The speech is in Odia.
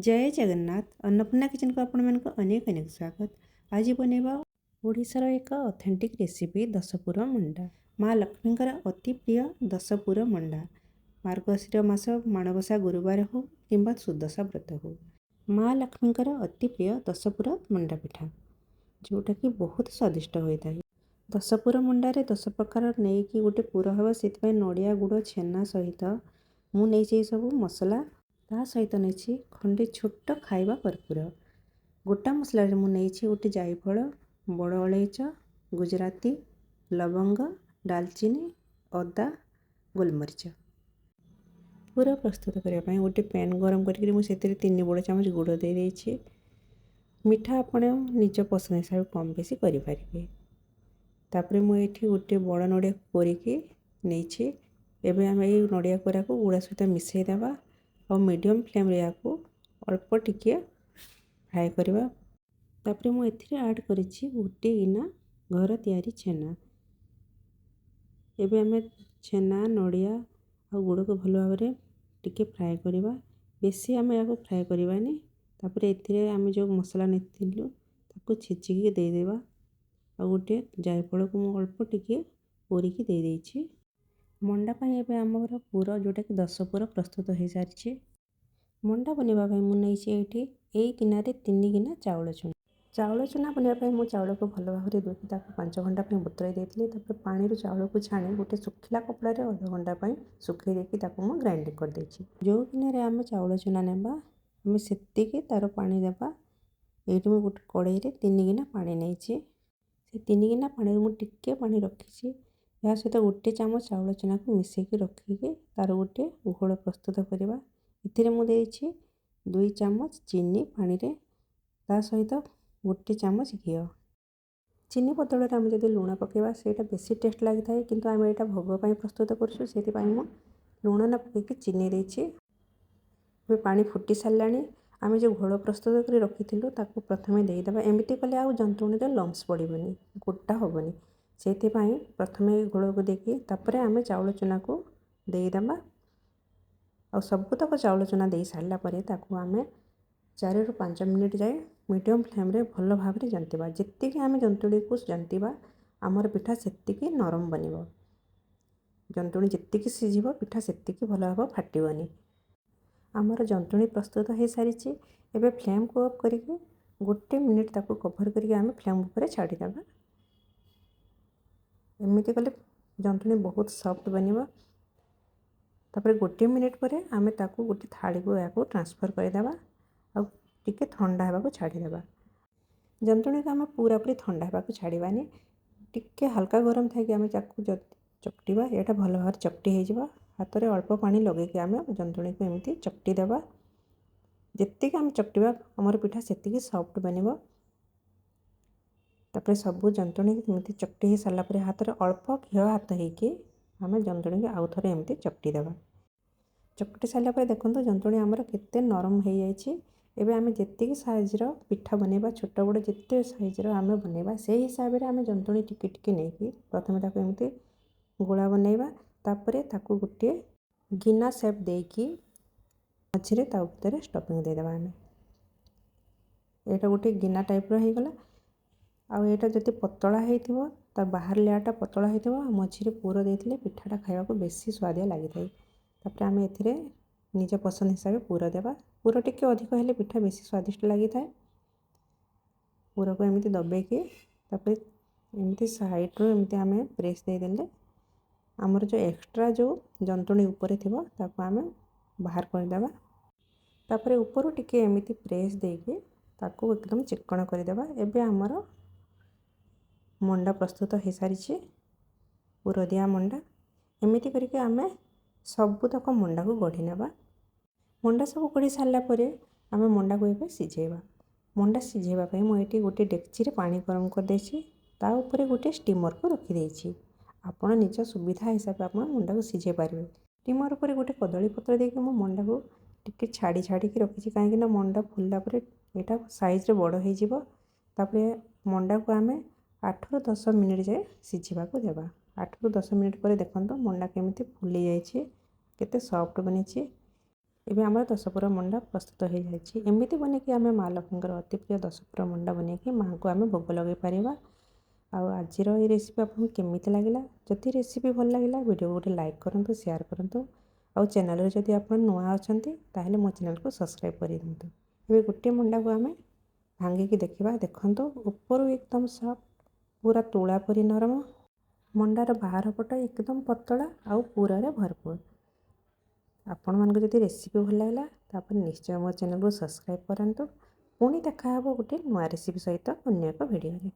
ଜୟ ଜଗନ୍ନାଥ। ଅନ୍ନପୂର୍ଣ୍ଣା କିଚେନ୍କୁ ଆପଣମାନଙ୍କୁ ଅନେକ ଅନେକ ସ୍ୱାଗତ। ଆଜି ବନେଇବା ଓଡ଼ିଶାର ଏକ ଅଥେଣ୍ଟିକ୍ ରେସିପି, ଦଶପୁର ମଣ୍ଡା। ମା ଲକ୍ଷ୍ମୀଙ୍କର ଅତି ପ୍ରିୟ ଦଶପୁର ମଣ୍ଡା। ମାର୍ଗଶିର ମାସ ମାଣବସା ଗୁରୁବାର ହେଉ କିମ୍ବା ସୁଦଶା ବ୍ରତ ହେଉ, ମା ଲକ୍ଷ୍ମୀଙ୍କର ଅତି ପ୍ରିୟ ଦଶପୁର ମଣ୍ଡା ପିଠା, ଯେଉଁଟାକି ବହୁତ ସ୍ୱାଦିଷ୍ଟ ହୋଇଥାଏ। ଦଶପୁର ମଣ୍ଡାରେ 10 ପ୍ରକାର ନେଇକି ଗୋଟେ ପୁର ହେବ। ସେଥିପାଇଁ ନଡ଼ିଆ, ଗୁଡ଼, ଛେନା ସହିତ ମୁଁ ନେଇଛି ଏସବୁ ମସଲା। ତା ସହିତ ନେଇଛି ଖଣ୍ଡେ ଛୋଟ ଖାଇବା କର୍ପୂର। ଗୋଟା ମସଲାରେ ମୁଁ ନେଇଛି ଗୋଟେ ଜାଇଫଳ, ବଡ଼ ଅଳେଇଚ, ଗୁଜୁରାତି, ଲବଙ୍ଗ, ଡାଲଚିନି, ଅଦା, ଗୋଲମରିଚ। ପୁର ପ୍ରସ୍ତୁତ କରିବା ପାଇଁ ଗୋଟେ ପ୍ୟାନ୍ ଗରମ କରିକିରି ମୁଁ ସେଥିରେ 3 ବଡ଼ ଚାମଚ ଗୁଡ଼ ଦେଇଦେଇଛି। ମିଠା ଆପଣ ନିଜ ପସନ୍ଦ ହିସାବରେ କମ୍ ବେଶୀ କରିପାରିବେ। ତାପରେ ମୁଁ ଏଇଠି ଗୋଟେ ବଡ଼ ନଡ଼ିଆ କୋରିକି ନେଇଛି। ଏବେ ଆମେ ଏଇ ନଡ଼ିଆ କୋରାକୁ ଗୁଡ଼ ସହିତ ମିଶାଇ ଦେବା ଆଉ ମିଡ଼ିୟମ୍ ଫ୍ଲେମ୍ରେ ଏହାକୁ ଅଳ୍ପ ଟିକିଏ ଫ୍ରାଏ କରିବା। ତାପରେ ମୁଁ ଏଥିରେ ଆଡ଼୍ କରିଛି ଗୋଟେ ଗିନା ଘର ତିଆରି ଛେନା। ଏବେ ଆମେ ଛେନା, ନଡ଼ିଆ ଆଉ ଗୁଡ଼କୁ ଭଲ ଭାବରେ ଟିକେ ଫ୍ରାଏ କରିବା। ବେଶୀ ଆମେ ଏହାକୁ ଫ୍ରାଏ କରିବାନି। ତାପରେ ଏଥିରେ ଆମେ ଯେଉଁ ମସଲା ନେଇଥିଲୁ, ତାକୁ ଛେଚିକି ଦେଇଦେବା। ଆଉ ଗୋଟିଏ ଜାଇଫଳକୁ ମୁଁ ଅଳ୍ପ ଟିକିଏ କୋରିକି ଦେଇଦେଇଛି। ମଣ୍ଡା ପାଇଁ ଏବେ ଆମର ପୁର, ଯେଉଁଟାକି ଦଶ ପୁର, ପ୍ରସ୍ତୁତ ହୋଇସାରିଛି। ମଣ୍ଡା ବନେଇବା ପାଇଁ ମୁଁ ନେଇଛି ଏଇଠି ଏଇ ଗିନାରେ 3 ଗିନା ଚାଉଳ ଚୁନା। ଚାଉଳ ଚୁନା ବନେଇବା ପାଇଁ ମୁଁ ଚାଉଳକୁ ଭଲ ଭାବରେ ଧୋଇକି ତାକୁ 5 ଘଣ୍ଟା ପାଇଁ ବତୁରାଇ ଦେଇଥିଲି। ତାପରେ ପାଣିରୁ ଚାଉଳକୁ ଛାଣି ଗୋଟେ ଶୁଖିଲା କପଡ଼ାରେ ଅଧଘଣ୍ଟା ପାଇଁ ଶୁଖାଇ ଦେଇକି ତାକୁ ମୁଁ ଗ୍ରାଇଣ୍ଡିଙ୍ଗ କରିଦେଇଛି। ଯେଉଁ ଗିନାରେ ଆମେ ଚାଉଳ ଚୁନା ନେବା, ଆମେ ସେତିକି ତା'ର ପାଣି ଦେବା। ଏଇଠି ମୁଁ ଗୋଟେ କଡ଼େଇରେ 3 ଗିନା ପାଣି ନେଇଛି। ସେ 3 ଗିନା ପାଣିରୁ ମୁଁ ଟିକିଏ ପାଣି ରଖିଛି। ଏହା ସହିତ ଗୋଟେ ଚାମଚ ଚାଉଳ ଚୁନାକୁ ମିଶାଇକି ରଖିକି ତା'ର ଗୋଟେ ଘୋଳ ପ୍ରସ୍ତୁତ କରିବା। ଏଥିରେ ମୁଁ ଦେଇଛି 2 ଚାମଚ ଚିନି ପାଣିରେ, ତା ସହିତ ଗୋଟେ ଚାମଚ ଘିଅ। ଚିନି ବଦଳରେ ଆମେ ଯଦି ଲୁଣ ପକାଇବା, ସେଇଟା ବେଶୀ ଟେଷ୍ଟ ଲାଗିଥାଏ। କିନ୍ତୁ ଆମେ ଏଇଟା ଭୋଗ ପାଇଁ ପ୍ରସ୍ତୁତ କରୁଛୁ, ସେଥିପାଇଁ ମୁଁ ଲୁଣ ନ ପକାଇକି ଚିନି ଦେଇଛି। ଏବେ ପାଣି ଫୁଟି ସାରିଲାଣି। ଆମେ ଯେଉଁ ଘୋଳ ପ୍ରସ୍ତୁତ କରି ରଖିଥିଲୁ, ତାକୁ ପ୍ରଥମେ ଦେଇଦେବା। ଏମିତି କଲେ ଆଉ ଯନ୍ତୁଣୀରେ ଲମ୍ସ ପଡ଼ିବନି, ଗୋଟା ହେବନି। ସେଇଥିପାଇଁ ପ୍ରଥମେ ଘୋଳକୁ ଦେଇକି ତାପରେ ଆମେ ଚାଉଳ ଚୁନାକୁ ଦେଇଦେବା। ଆଉ ସବୁତକ ଚାଉଳ ଚୁନା ଦେଇ ସାରିଲା ପରେ ତାକୁ ଆମେ 4ରୁ 5 ମିନିଟ୍ ଯାଏ ମିଡ଼ିୟମ୍ ଫ୍ଲେମ୍ରେ ଭଲ ଭାବରେ ଜନ୍ତିବା। ଯେତିକି ଆମେ ଜନ୍ତୁଣିକୁ ଜନ୍ତିବା, ଆମର ପିଠା ସେତିକି ନରମ ବନିବ। ଜନ୍ତୁଣି ଯେତିକି ସିଝିବ, ପିଠା ସେତିକି ଭଲ ହେବ, ଫାଟିବନି। ଆମର ଜନ୍ତୁଣି ପ୍ରସ୍ତୁତ ହୋଇସାରିଛି। ଏବେ ଫ୍ଲେମ୍କୁ ଅଫ୍ କରିକି ଗୋଟେ ମିନିଟ୍ ତାକୁ କଭର୍ କରିକି ଆମେ ଫ୍ଲେମ୍ ଉପରେ ଛାଡ଼ିଦେବା। ଏମିତି କଲେ ଜନ୍ତୁଣି ବହୁତ ସଫ୍ଟ ବନିବ। ତାପରେ ଗୋଟିଏ ମିନିଟ୍ ପରେ ଆମେ ତାକୁ ଗୋଟେ ଥାଳିକୁ ଏହାକୁ ଟ୍ରାନ୍ସଫର୍ କରିଦେବା ଆଉ ଟିକେ ଥଣ୍ଡା ହେବାକୁ ଛାଡ଼ିଦେବା। ଜନ୍ତୁଣିକୁ ଆମେ ପୁରାପୁରି ଥଣ୍ଡା ହେବାକୁ ଛାଡ଼ିବାନି। ଟିକେ ହାଲକା ଗରମ ଥାଇକି ଆମେ ତାକୁ ଚକଟିବା, ଏଇଟା ଭଲ ଭାବରେ ଚକଟି ହେଇଯିବ। ହାତରେ ଅଳ୍ପ ପାଣି ଲଗେଇକି ଆମେ ଜନ୍ତୁଣିକୁ ଏମିତି ଚକଟି ଦେବା। ଯେତିକି ଆମେ ଚକଟିବା, ଆମର ପିଠା ସେତିକି ସଫ୍ଟ ବନିବ। ତାପରେ ସବୁ ଜନ୍ତୁଣି ଏମିତି ଚକଟି ହେଇ ସାରିଲା ପରେ ହାତରେ ଅଳ୍ପ ଘିଅ ହାତ ହେଇକି ଆମେ ଜନ୍ତୁଣିକୁ ଆଉ ଥରେ ଏମିତି ଚକଟି ଦେବା। ଚକଟି ସାରିଲା ପରେ ଦେଖନ୍ତୁ, ଜନ୍ତୁଣି ଆମର କେତେ ନରମ ହେଇଯାଇଛି। ଏବେ ଆମେ ଯେତିକି ସାଇଜ୍ର ପିଠା ବନେଇବା, ଛୋଟ ବଡ଼ ଯେତେ ସାଇଜ୍ର ଆମେ ବନେଇବା, ସେଇ ହିସାବରେ ଆମେ ଜନ୍ତୁଣି ଟିକେ ଟିକେ ନେଇକି ପ୍ରଥମେ ତାକୁ ଏମିତି ଗୋଳା ବନେଇବା। ତାପରେ ତାକୁ ଗୋଟିଏ ଗିନା ସେପ୍ ଦେଇକି ମଝିରେ ତା ଭିତରେ ଷ୍ଟଫିଂ ଦେଇଦେବା ଆମେ। ଏଇଟା ଗୋଟିଏ ଗିନା ଟାଇପ୍ର ହେଇଗଲା। ଆଉ ଏଇଟା ଯଦି ପତଳା ହେଇଥିବ, ତା ବାହାର ଲେୟାରଟା ପତଳା ହେଇଥିବ ଆଉ ମଝିରେ ପୁର ଦେଇଥିଲେ ପିଠାଟା ଖାଇବାକୁ ବେଶୀ ସୁଆଦିଆ ଲାଗିଥାଏ। ତାପରେ ଆମେ ଏଥିରେ ନିଜ ପସନ୍ଦ ହିସାବରେ ପୁର ଦେବା। ପୁର ଟିକେ ଅଧିକ ହେଲେ ପିଠା ବେଶୀ ସ୍ୱାଦିଷ୍ଟ ଲାଗିଥାଏ। ପୁରକୁ ଏମିତି ଦବେଇକି ତାପରେ ଏମିତି ସାଇଡ଼ରୁ ଏମିତି ଆମେ ପ୍ରେସ୍ ଦେଇଦେଲେ ଆମର ଯେଉଁ ଏକ୍ସଟ୍ରା ଯେଉଁ ଜନ୍ତୁଣି ଉପରେ ଥିବ, ତାକୁ ଆମେ ବାହାର କରିଦେବା। ତାପରେ ଉପରୁ ଟିକେ ଏମିତି ପ୍ରେସ୍ ଦେଇକି ତାକୁ ଏକଦମ ଚିକ୍କଣ କରିଦେବା। ଏବେ ଆମର ମଣ୍ଡା ପ୍ରସ୍ତୁତ ହୋଇସାରିଛି, ପୁରଦିଆ ମଣ୍ଡା। ଏମିତି କରିକି ଆମେ ସବୁତକ ମଣ୍ଡାକୁ ଗଢ଼ି ନେବା। ମଣ୍ଡା ସବୁ ଗଢ଼ି ସାରିଲା ପରେ ଆମେ ମଣ୍ଡାକୁ ଏବେ ସିଝେଇବା। ମଣ୍ଡା ସିଝେଇବା ପାଇଁ ମୁଁ ଏଇଠି ଗୋଟେ ଡେକ୍ଚିରେ ପାଣି ଗରମ କରିଦେଇଛି। ତା ଉପରେ ଗୋଟେ ଷ୍ଟିମର୍କୁ ରଖିଦେଇଛି। ଆପଣ ନିଜ ସୁବିଧା ହିସାବରେ ଆପଣ ମଣ୍ଡାକୁ ସିଝେଇ ପାରିବେ। ଷ୍ଟିମର୍ ଉପରେ ଗୋଟେ କଦଳୀ ପତ୍ର ଦେଇକି ମୁଁ ମଣ୍ଡାକୁ ଟିକେ ଛାଡ଼ି ଛାଡ଼ିକି ରଖିଛି, କାହିଁକିନା ମଣ୍ଡା ଫୁଲିଲା ପରେ ଏଇଟା ସାଇଜ୍ରେ ବଡ଼ ହେଇଯିବ। ତାପରେ ମଣ୍ଡାକୁ ଆମେ 8ରୁ 10 ମିନିଟ୍ ଯାଏ ସିଝିବାକୁ ଦେବା। 8ରୁ 10 ମିନିଟ୍ ପରେ ଦେଖନ୍ତୁ, ମଣ୍ଡା କେମିତି ଫୁଲି ଯାଇଛି, କେତେ ସଫ୍ଟ ବନିଛି। ଏବେ ଆମର ଦଶପୁର ମଣ୍ଡା ପ୍ରସ୍ତୁତ ହୋଇଯାଇଛି। ଏମିତି ବନେଇକି ଆମେ ମା ଲକ୍ଷ୍ମୀଙ୍କର ଅତି ପ୍ରିୟ ଦଶପୁର ମଣ୍ଡା ବନେଇକି ମାଆଙ୍କୁ ଆମେ ଭୋଗ ଲଗାଇ ପାରିବା। ଆଉ ଆଜିର ଏଇ ରେସିପି ଆପଣଙ୍କୁ କେମିତି ଲାଗିଲା? ଯଦି ରେସିପି ଭଲ ଲାଗିଲା, ଭିଡ଼ିଓ ଗୋଟେ ଲାଇକ୍ କରନ୍ତୁ, ସେୟାର କରନ୍ତୁ। ଆଉ ଚ୍ୟାନେଲରେ ଯଦି ଆପଣ ନୂଆ ଅଛନ୍ତି, ତାହେଲେ ମୋ ଚ୍ୟାନେଲକୁ ସବସ୍କ୍ରାଇବ୍ କରିଦିଅନ୍ତୁ। ଏବେ ଗୋଟିଏ ମଣ୍ଡାକୁ ଆମେ ଭାଙ୍ଗିକି ଦେଖିବା। ଦେଖନ୍ତୁ, ଉପରୁ ଏକଦମ ସଫ୍ଟ, ପୁରା ତୁଳା ପରି ନରମ। ମଣ୍ଡାର ବାହାର ପଟ ଏକଦମ ପତଳା ଆଉ ପୁରରେ ଭରପୁର। ଆପଣମାନଙ୍କୁ ଯଦି ରେସିପି ଭଲ ଲାଗିଲା, ତାପରେ ନିଶ୍ଚୟ ମୋ ଚ୍ୟାନେଲକୁ ସବସ୍କ୍ରାଇବ୍ କରନ୍ତୁ। ପୁଣି ଦେଖାହେବ ଗୋଟେ ନୂଆ ରେସିପି ସହିତ ଅନ୍ୟ ଏକ ଭିଡ଼ିଓରେ।